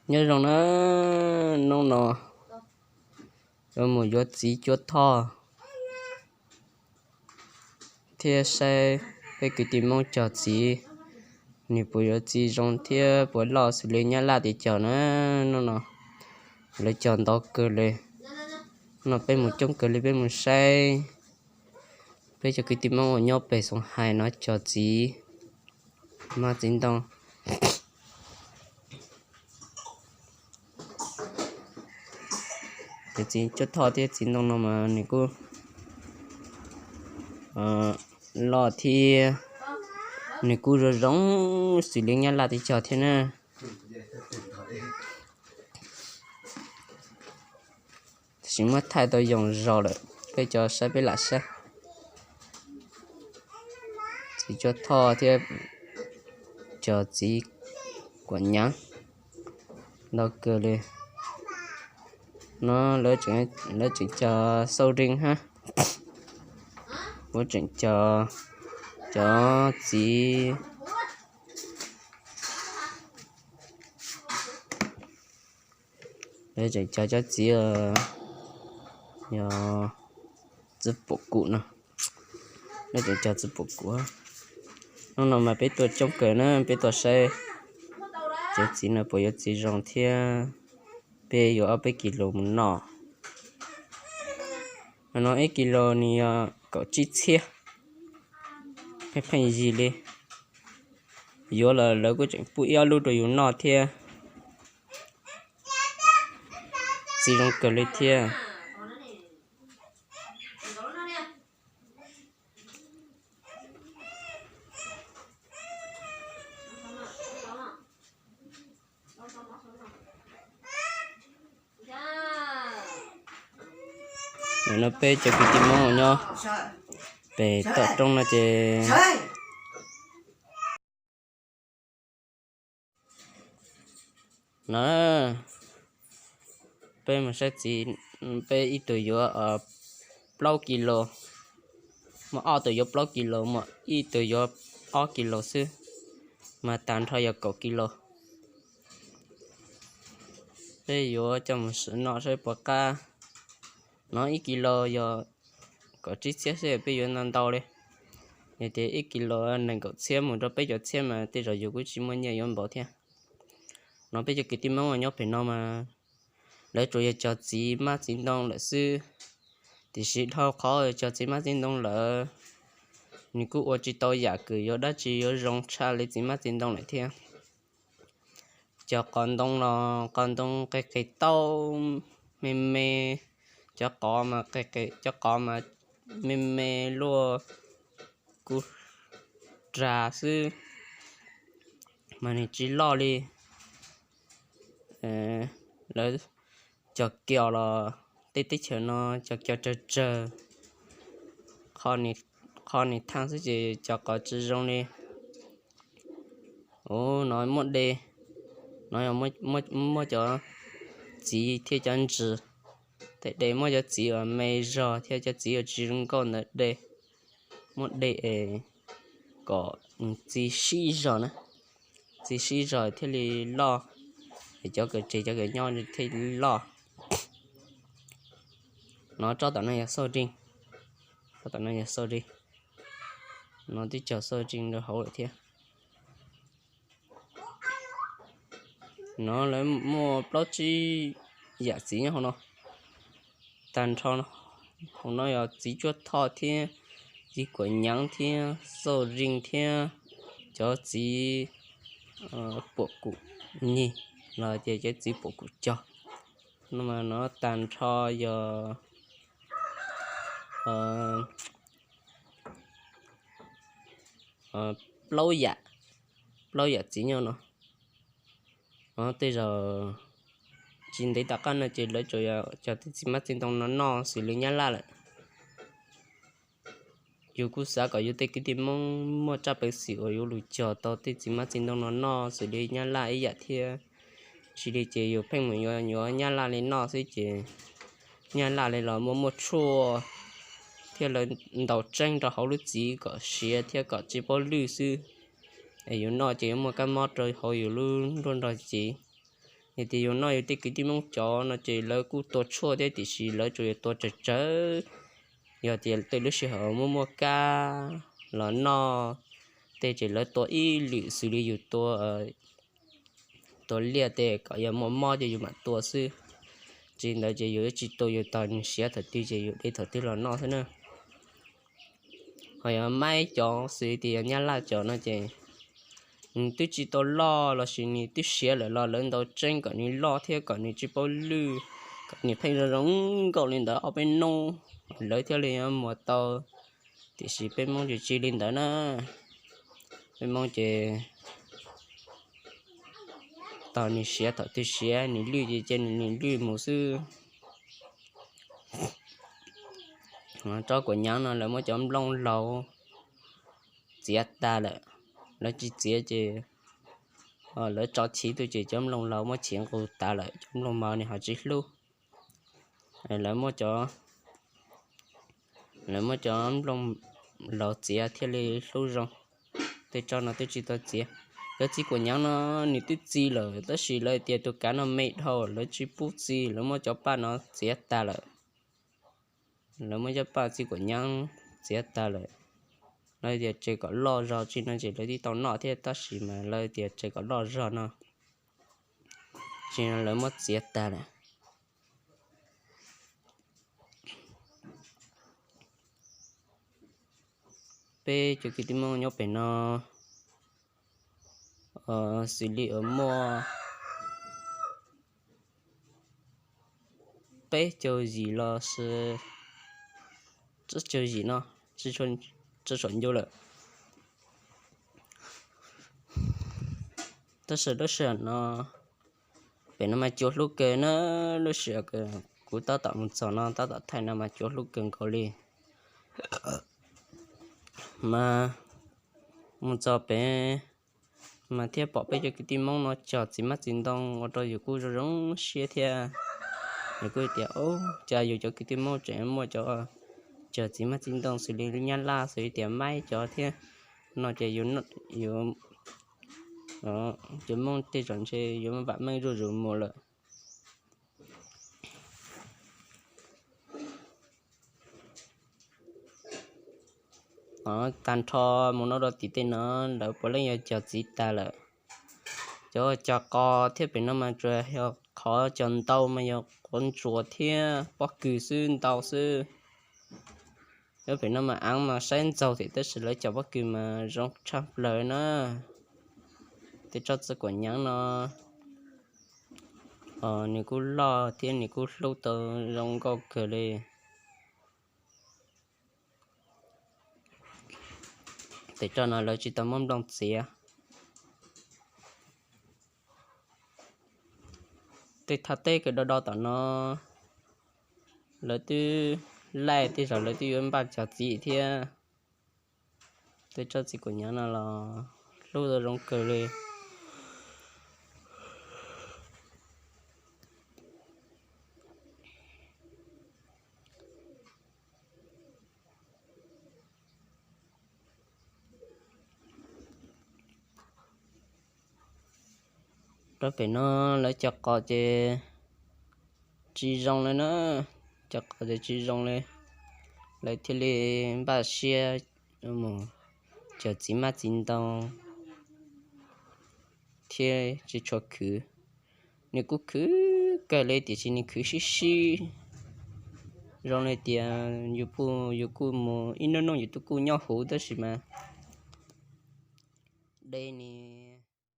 Nyob zoo na, hnub no yuav mus yuav txiv cuab thoj thiab saib peb kwv tij Hmoob cog txiv, nws puas yuav txiv zoo thiab puas loj xws li Nyab Laj tias cog na. Hnub no lawv cog ntau kawg li, no peb mus coob kawg li, peb mus saib peb cov kwv tij Hmoob uas nyob pem Xoom Hais no cog txiv, mab txiv ntoo. Ces txiv cuab thoj thiab txiv ntoo no mas nws kuj loj thiab nws kuj zoo zoo xws li Nyab Laj tias cog thiab na. Tab sis muab thaij tau yoos zog lawm, peb cov saib peb lam saib. Txiv cuab thoj thiab cov txiv kuam nyav ntau kawg li. No lawv tseem cog xauj reej hab, lawv tseem cog cov txiv, lawv tseem cog cov txiv yog txiv puam kum no, lawv tseem cog txiv puam kum. Hnub no mas peb tuaj coob kawg na, peb tuaj saib cov txiv no puas yuav txiv zoo thiab peb yuav ob peb kis lus mus noj. No ib kis lus nws yog kaum tsib txhiab, pheej pheej yig li. Yuav los lawv kuj tseem pub ib ob lub rau yus noj thiab, txiv zoo kawg li thiab. No peb cov kwv tij Hmoob nyob pem tom roob no ces no peb mus saib txiv, peb ib tug yuav plaub kis lus, muaj ob tug yuav plaub kis lus, muaj ib tug yuav ob kis lus xwb, mas tag nrho yog kaum kis lus. Peb yuav coj mus sim noj saib puas qab. No ib kis lus yog kaum tsib txhiab xwb peb yuav ntau ntau li. Yog tias ib kis lus nees nkaum txhiab mus rau peb caug txhiab mas tej zaum yus kuj tsis muaj nyiaj yuav npaum thiab. No peb cov kwv tij Hmoob uas nyob pem no mas lawv tsuas yog cog txiv mab txiv ntoo lawm xwb, tiam sis dhau qhov cog txiv mab txiv ntoo lawm, nws kuj ua tsis tau yam kws yuav dab tsi yuav zoo tshaj li txiv mab txiv ntoo lawm thiab. Cov qos ntoo los qos ntoo qis qis taub me me, cov qos mas qis qis, cov qos mas me me luaj kuj rag xwb, mas nws tsis loj li. Lawv cog kios los tej teb chaws no cog kios tsawg tsawg, qhov nis thaaj xwb ces cov qos tsis zoo li. Ua no muaj de, no yog muaj cov txiv thiab cov ntsws. Tej de muaj cov txiv uas me zog thiab cov txiv uas tsis zoo nkauj ntawm de. Muab de es kom txi sib zog na, txi sib zog thiaj li loj, es cov kawm tseg cov kawm nyob thiaj li loj. No tsob tom no yog xauj reej, tsob tom no yog xauj reej, no twb cog xauj reej rau hauv lawm thiab. No lawv muaj plaub tsib yam txiv nyob hauv no. Tag nrho hauv no yog txiv cuab thoj thiab txiv kuam nyav thiab xauj reej thiab cov txiv puam kum nyig los ces cov txiv puam kum cog. No mas no tag nrho yog plaub yam, plaub yam txiv nyob no. Tej zaum tsis ntev tom qab no ces lawv tsuas yog cog tej txiv mab txiv ntoo no noj xws li nyab laj lawm. Yus kuj xav kom yus tej kwv tij Hmoob muaj tsaj peev xwm uas yuav lug cog tau tej txiv mab txiv ntoo no noj xws li nyab laj ib yam thiab. Tsis li ces yus pheej mus yuav nyab laj li noj xwb ces nyab laj li los muaj muaj tshuaj thiab lawv ntaus tseeb rau hauv lub txiv kom siav thiab kom tsis paub lwj xwb. Es yus noj ces yuav muaj kab mob rau hauv yus lub nruab nrog txiv. Yog tias yus noj yus tej kwv tij Hmoob cov no ces lawv kuj tua tshuaj thiab tiam sis lawv tsuas yog tua tsawg tsawg. Yog tias tej lub sij hawm muaj muaj kab los noj tej ces lawv tua ib lwm xws li yus tua, tua liaj tej kom yog muaj mob ces yus mam tua xwb. Tsis li ntawd ces yus tsis tua, yus tos nws siav thaum twg ces yus de thaum twg los noj xwb na. Ho yog maib cov xws li tias yog Nyab Laj cov no ces nws twb tsis tau loj los sis nws twb siav lawm los lawv ntaus tseeb kom nws loj thiab kom nws tsis paub lwj, kom nws pheej zoo zoo nkauj li ntawd ob peb hnub lawv thiaj li yuav muag tau. Tiam sis peb Hmoob ces tsis li ntawd na. Peb Hmoob ces tos nws siav thaum twg siav, nws lwj ces cia nws lwj mus xwb. Tsob kuam nyav no lawv muab cov nplooj laus txiav tas lawm, lawv tsis txiav ces lawv tso chiv tuaj ces cov nplooj laus muab chiv nqus tas lawm, cov nplooj mos nws ho tsis hlub. Lawv muab cov, lawv muab cov nplooj laus txiav thiaj li hlub zoo. Tej tsob no twb tsis tau txiav. Cov txiv kuam nyav no nws twb txi lawm tab sis lawv tias tus kav no me dhau lawv tsis pub txi, lawv muab cov paj no txiav tas lawm. Lawv muab cov paj txiv kuam nyav txiav tas lawm. Lawv tias tseg kom loj zog tsis no ces lawv twb tau noj thiab tab sis mas lawv tias tseg kom loj zog no tsis no lawv muab txiav tas lawm. Peb cov kwv tij Hmoob nyob pem no xws li uas muaj peb caug yim los sis tsib caug yim no, tsib caug ncu lawm. Tab sis lub sij hawm no pem no mas cua hlub kawg na, lub sij hawm kuv tab tom mus txog no tab tom thaij no mas cua hlub kawg nkaus li. Mas mus txog pem mas thiaj pom peb cov kwv tij Hmoob no cog txiv hmab txiv ntoo ua rau yus kuj zoo zoo siab thiab. Yus kuj tias, cas yus cov kwv tij Hmoob tseem muaj cov cog txiv hmab txiv ntoo xws li Nyab Laj xws li tias maib cov thiab no ces yus, yus cov Hmoob tej zaum ntshe yuav vam meej zuj zus mus lawm. Tag nrho mus no rau tim tej no lawv puav leej yog cog txiv tas lawm. Cov cog qos thiab pem no mas tsuas yog qhov cog ntau mas yog quav ntsuas thiab pob kws xwb, ntau xwb. Cov pem no mas aav mas saib ntxaug thiab tab sis lawv cog pob kws mas zoo tshaj plaws na. Tej tsob txiv kuam nyav no nws kuj loj thiab nws kuj hlub tau zoo nkauj kawg li. Tej tsob no lawv tsis tau muab nplooj txiav. Tej thaj teb kws do do tom no lawv twb laij, tej zaum lawv twb yuav npaj cog txiv thiab. Tej tsob txiv kuam nyav no los hlub tau zoo kawg li. Rau pem no lawv cog qos ces tsis zoo li na, cog qos ces tsis zoo li, lawv thiaj li npaj siab mus cog txiv hmab txiv ntoo thiab tsis tshua khwv. Nws kuj khwv kawg li tiam sis nws khwv sib sib, zoo li tias yus kuj, yus kuj mus ib hnub noj yus twb kuj nyob huv tab sis mas de nws